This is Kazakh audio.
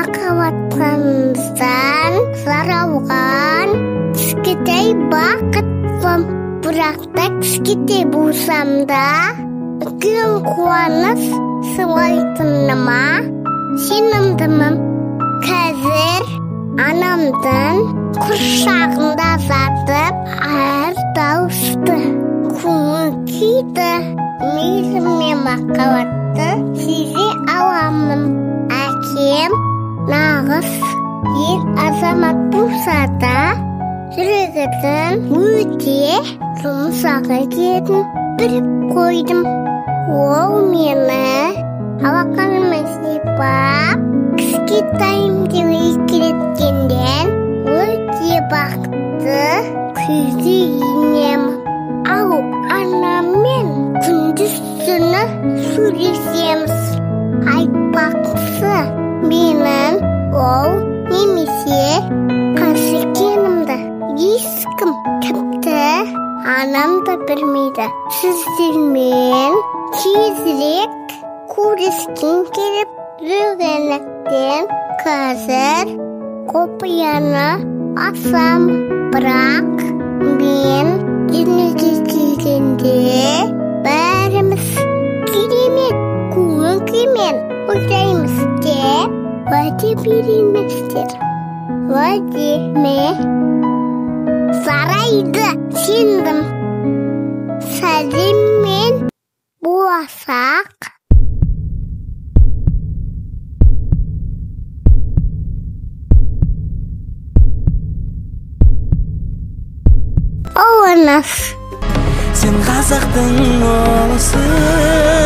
Махаббатымыздан жаралған кішкентай бақытпын. Бірақ та кішкентай болсам да, үлкен қуаныш сыйлайтыныма сенімдімін. Қазір анамдың құрсағында жатып, әр дауысты көңіл күйді, мейірім мен махаббатты сезе аламын. Әкем нағыз ер азамат болса да, жүрегінің өте жұмсақ екенін біліп қойдым. Ол мені алақанымен сипап, кішкентайым деп еркелеткеннен өте бақытты күйге енемін. Ал анаммен күндіз түні сөйлесеміз. Айтпақшы, менің ол немесе қыз екенімді ешкім, тіпті анам да білмейді. Сіздермен тезірек көріскім келіп жүргендіктен қазір құпияны ашам. Бірақ мен дүниеге келгенде бәріміз керемет көңіл күймен ойнаймыз деп уәде береміздер. Уәде ме? Жарайды, сендім. Сәлеммен, болашақ ұлыңыз. Сен қазақтың ұлысың.